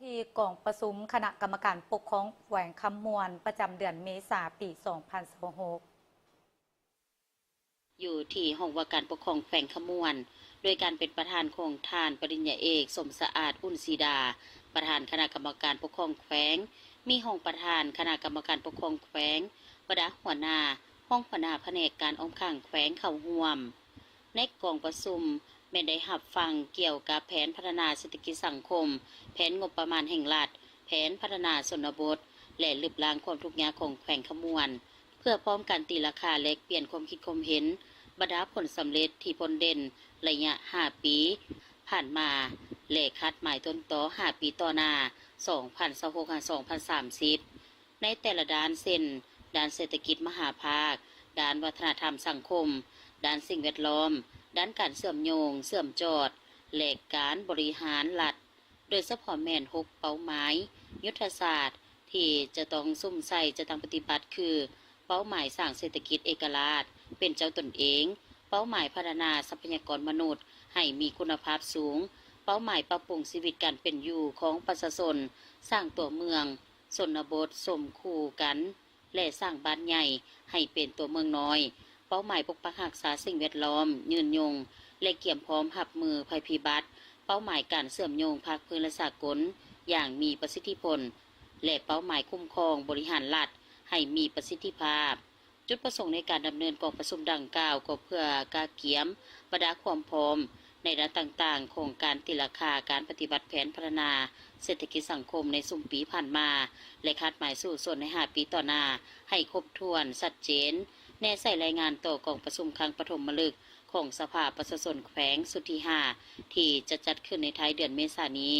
ທີ່ກອງປະຊຸມຄະນະກຳມະການປົກຄອງແຂວງຄຳມ່ວນ ປະຈຳເດືອນເມສາ ປີສອງພັນຊາວຫົກ ຢູ່ທີ່ຫ້ອງວ່າການປົກຄອງແຂວງຄຳມ່ວນ ໂດຍການເປັນປະທານຂອງທ່ານປະລິນຍາເອກ ສົມສະອາດ ອຸ່ນສີດາ ປະທານຄະນະກຳມະການປົກຄອງແຂວງ, ມີຮອງປະທານຄະນະກຳມະການປົກຄອງແຂວງ, ບັນດາຫົວໜ້າ, ຮອງຫົວໜ້າພະແນກການອ້ອມຂ້າງແຂວງເຂົ້າຮ່ວມ. ໃນກອງປະຊຸມແມ່ນໄດ້ຮັບຟັງກ່ຽວກັບແຜນພັດທະນາເສດຖະກິດສັງຄົມ, ແຜນງົບປະມານແຫ່ງລັດ, ແຜນພັດທະນາຊົນນະບົດ ແລະ ລຶບລ້າງຄວາມທຸກຍາກຂອງແຂວງຄຳມ່ວນ ເພື່ອພ້ອມກັນຕີລາຄາແລກປ່ຽນຄວາມຄິດຄວາມເຫັນ ບັນດາຜົນສຳເລັດທີ່ພົ້ນເດັ່ນໄລຍະຫ້າປີຜ່ານມາ ແລະ ຄາດໝາຍຕົ້ນຕໍຫ້າປີຕໍ່ໜ້າ ສອງພັນຊາວຫົກຫາສອງພັນສາມສິບ ໃນແຕ່ລະດ້ານ ເຊັ່ນ ດ້ານເສດຖະກິດມະຫາພາກ, ດ້ານວັດທະນະທຳສັງຄົມ, ດ້ານສິ່ງແວດລ້ອມ, ດ້ານການເຊື່ອມໂຍງ, ເຊື່ອມຈອດ ແລະ ການບໍລິຫານລັດ ໂດຍສະເພາະແມ່ນຫົກເປົ້າໝາຍຍຸດທະສາດທີ່ຈະຕ້ອງສຸມໃສ່ຈັດຕັ້ງປະຕິບັດ ຄື ເປົ້າໝາຍສ້າງເສດຖະກິດເອກະລາດເປັນເຈົ້າຕົນເອງ, ເປົ້າໝາຍພັດທະນາຊັບພະຍາກອນມະນຸດໃຫ້ມີຄຸນນະພາບສູງ, ເປົ້າໝາຍປັບປຸງຊີວິດການເປັນຢູ່ຂອງປະຊາຊົນ, ສ້າງຕົວເມືອງຊົນນະບົດສົມຄູ່ກັນ ແລະ ສ້າງບ້ານໃຫຍ່ໃຫ້ເປັນຕົວເມືອງນ້ອຍ, ເປົ້າໝາຍປົກປັກຮັກສາສິ່ງແວດລ້ອມຍືນຍົງ ແລະ ກຽມພ້ອມຮັບມືໄພພິບັດ, ເປົ້າໝາຍການເຊື່ອມໂຍງພາກພື້ນ ແລະ ສາກົນຢ່າງມີປະສິດທິຜົນ ແລະ ເປົ້າໝາຍຄຸ້ມຄອງບໍລິຫານລັດໃຫ້ມີປະສິດທິພາບ. ຈຸດປະສົງໃນການດຳເນີນກອງປະຊຸມດັ່ງກ່າວ ກໍເພື່ອກະກຽມບັນດາຄວາມພ້ອມ ໃນດ້ານຕ່າງໆຂອງການຕີລາຄາການປະຕິບັດແຜນພັດທະນາເສດຖະກິດສັງຄົມໃນຊຸມປີຜ່ານມາ ແລະ ຄາດໝາຍສູ້ຊົນໃນຫ້າປີຕໍ່ໜ້າໃຫ້ຄົບຖ້ວນ, ຊັດເຈນ, ແນໃສ່ລາຍງານຕໍ່ກອງປະຊຸມຄັ້ງປະຖົມມະລຶກຂອງສະພາປະຊາຊົນແຂວງຊຸດທີຫ້າ ທີ່ຈະຈັດຂຶ້ນໃນທ້າຍເດືອນເມສານີ້.